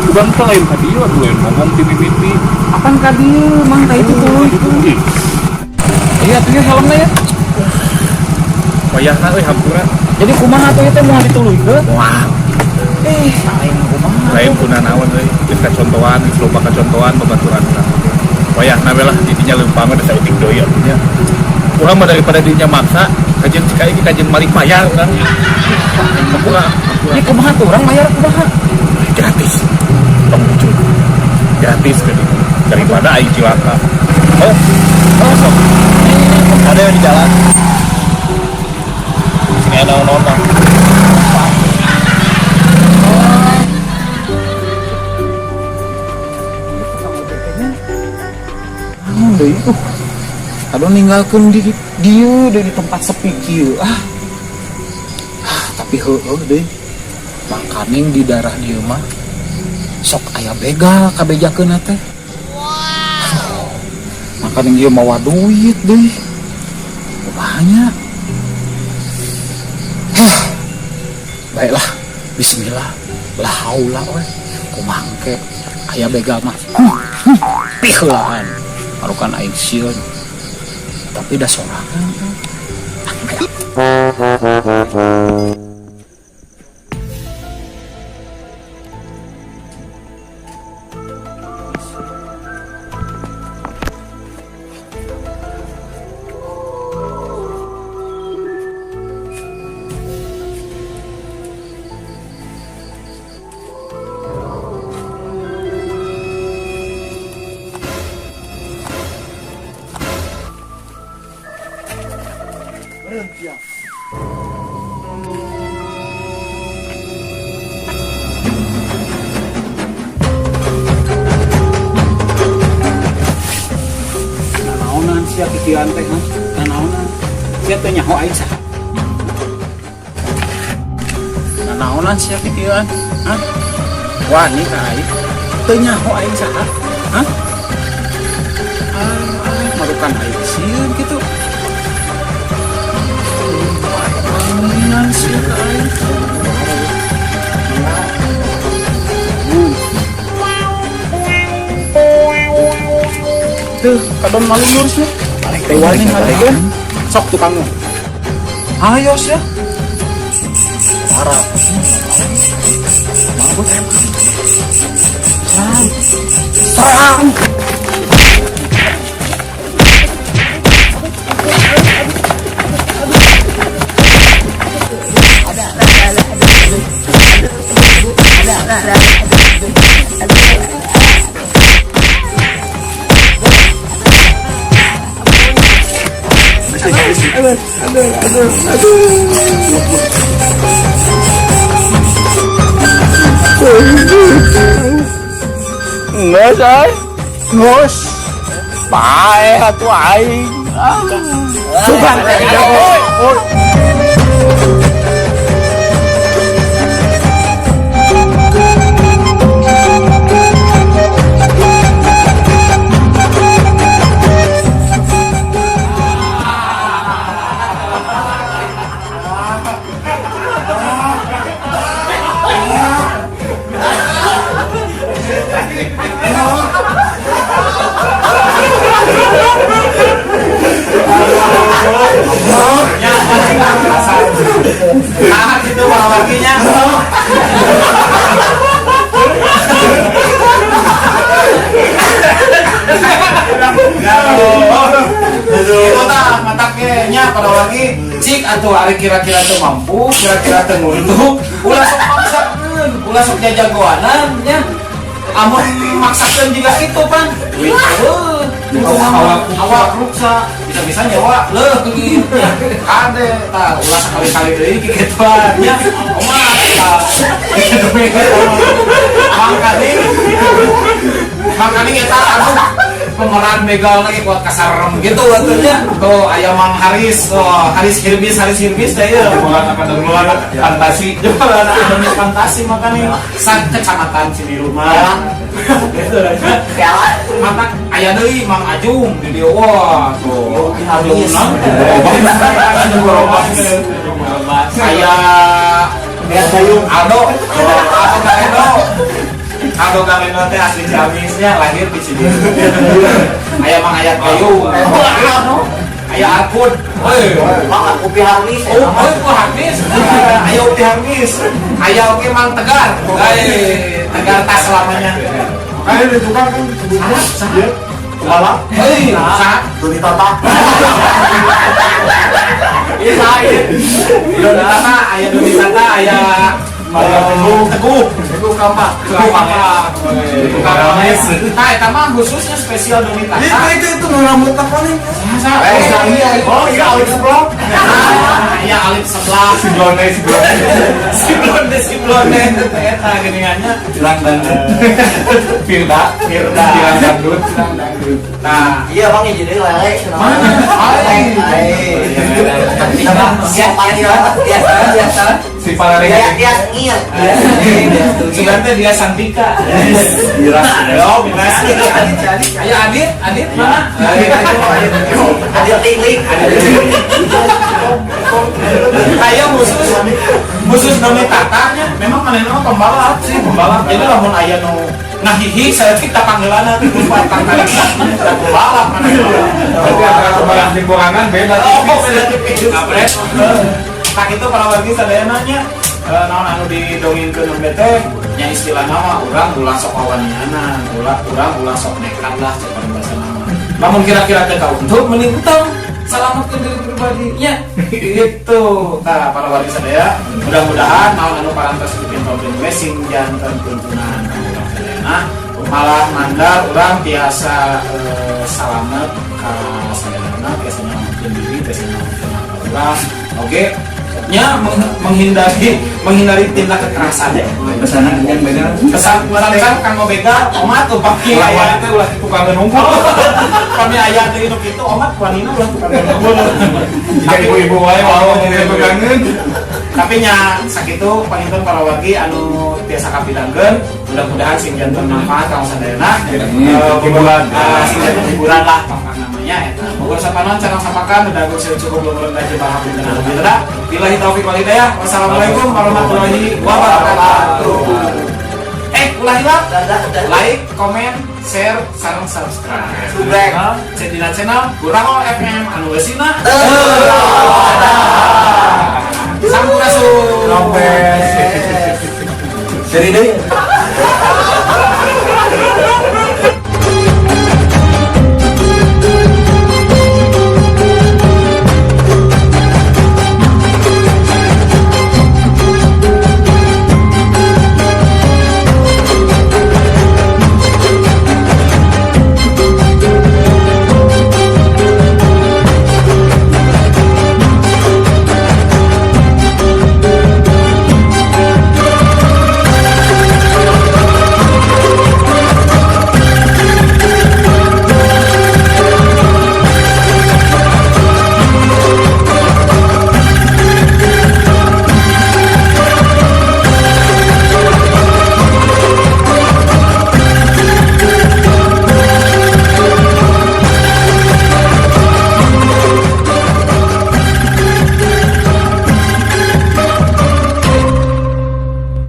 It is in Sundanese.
Bukan teh lain ka dieu atuh, lain ngomong ti mimiti. Apaan ka dieu, Mang, tah itu tuluy. Ih, Iya, atuh ya helmna ya. Wayahna euy, hampura. Jadi kumaha atuh ieu teh, moal dituluykeun? Wah, Eh, lain kumaha. Lain kuna naon euy, geus kacontohan, geus loba kacontohan babaturan urang. Wayahna we lah, didinya leumpang da saeutik deui atuh nya. Urang mah daripada dinya maksa, kajeun cik aing kajeun malik mayar urang. Hampura, hampura. Ini kumaha tuh, urang mayar kumaha? Gratis. Tong lucu. Gratis gitu. Daripada aing cilaka. Oh, oh sok. Ada yang di jalan. Sini ada naon-naon. Naon deui tuh? Aduh, ninggalkeun di dieu deui di tempat sepi kieu. Ah. Ah, tapi heueuh deui. Makaning di daerah dieu mah sok aya begal kabejakeun teh. Aduh. Makaning ieu mawa duit deui. Banyak. Hah. Baiklah, bismillah. La haula we. Kumaha engke aya begal mah. Piheulaan. Marukan aing sieun. Tapi dah sorangan. Ah, baik. Nanaonan sia kikieuan teh, ha? Nanaonan? Sia teh nyaho aing saha? Nanaonan sia kikieuan? Hah? Wani ka aing? Teu nyaho aing saha? Hah? Ah, marukan aing sieun kitu. Wanian sia ka aing. Tuh, kadon malulur sih. Teh wani ngadegeun. Sok tukangmu. Ayo sia. Parah. Mabuk. Serang. Serang. Enggak, say. Ngus. Paeh atuh aing. Sugan teh. Nah, gitu lakinya. Itu tah mataknya pada lagi cik atuh ari kira-kira teu mampu, kira-kira teu nguntung, ulah sok maksakeun, ulah sok jajagoanan nya. Amun maksakeun juga kitu pan. Heuh, awak awak ruksa, bisa-bisa nyawa leuh kieu nya. Kade tah ulah sekali-kali deui kikituan nya. Kumaha tah. Mangkaning mangkaning eta anu pemeran begal lagi kuat kasarem gitu atuh nya. Tuh aya Mang Haris, oh, Haris Hirbis, Haris Hirbis teh ieu. Jualan fantasi. Jualan akademi fantasi makanya sang kecamatan Ciniruma. Gitu ya. Mata aya deui Mang Ajung di dieu, wah tuh. Ajung naon? Aya Aldo, Aldo Gaedo. Aldo Galeno teh asli Ciamisnya, lahir di Cibiru. Aya Mang Ayat Kayu. Aya Arkud. Oi. Mang Upi Harnis. Oh, oh, ku Harnis. Aya Upi Harnis. Aya oge Mang Tegar. Eh, Tegar tas selamanya. Kayak di tukang kan sebutnya. Saha? Iya. Pembalap. Hei, saha? Doni Tata. Iya, saha ieu? Doni Tata, aya Doni Tata, aya Aya Teguh. Teguh. Teguh Kampak. Teguh Kampak. Teguh Kampak. Nah, eta mah khususnya spesial Doni Tata. Itu nu rambutna kuning. Saha? Eh, iya. Oh, iya, Alif sebelah. Ah, iya, Alif sebelah. Si blonde, si blonde. Si blonde, si blonde eta geuningannya. Pirang dangdut. Firda, Firda. Pirang dangdut. Nah, Iya, Bang, ya jadi lele. Mana? Ai. Ai. Biasa, biasa. Si Palareng. Dia dia ngil. Sebenarnya dia Santika. Miras. Oh, Miras. Ayo Adit, Adit mana? Adit ling-ling. Ayo khusus khusus Doni Tatanya memang manehna mah pembalap sih, pembalap. Jadi lamun aya nu ngahihi saya kita panggilanna itu patang kali pembalap manehna. Berarti antara pembalap jeung borangan beda. Oh, beda tipis. Ngabret. Tah itu para wargi sadayana nya, naon anu didongengkeun nembe teh nya, istilahna mah urang ulah sok wawanianan, ulah urang ulah sok nekat lah cek paribasa mah. Lamun kira-kira teh kauntung mending utang, selamatkan diri pribadinya itu. Tah, para wargi sadaya, mudah-mudahan naon anu parantos dipintokeun we sing janten tuntunan kanggo urang sadayana, malah mandar urang tiasa salamet ka sadayana, tiasa nyelametkeun diri, tiasa nyelametkeun harta urang oke nya, menghindari menghindari tindak kekerasan ya. Pesanan yang beda. Pesan pesan kanggo begal omat upami Ulah aya wanita ulah tukangan hungkul. Kami aya deui nu kitu omat wanina ulah tukangan hungkul. Jika ibu-ibu wae mau ngomongin tukangan. Tapi nya sakitu panginten, para wargi anu tiasa kapidangkeun, mudah-mudahan sing janten manfaat kanggo sadayana. Hiburan. Sing janten hiburan lah pangkang namanya eta. Bogor sapanon carang sapakan udah gue cukup belum rendah jebah hapunten anu beda. Billahi taufik wal hidayah. Wassalamualaikum warahmatullahi wabarakatuh. Eh, ulah hilap like, komen, share, sareng subscribe. Subrek. Dina channel Gurangol FM anu eusina. Sampurasun. Jadi deh.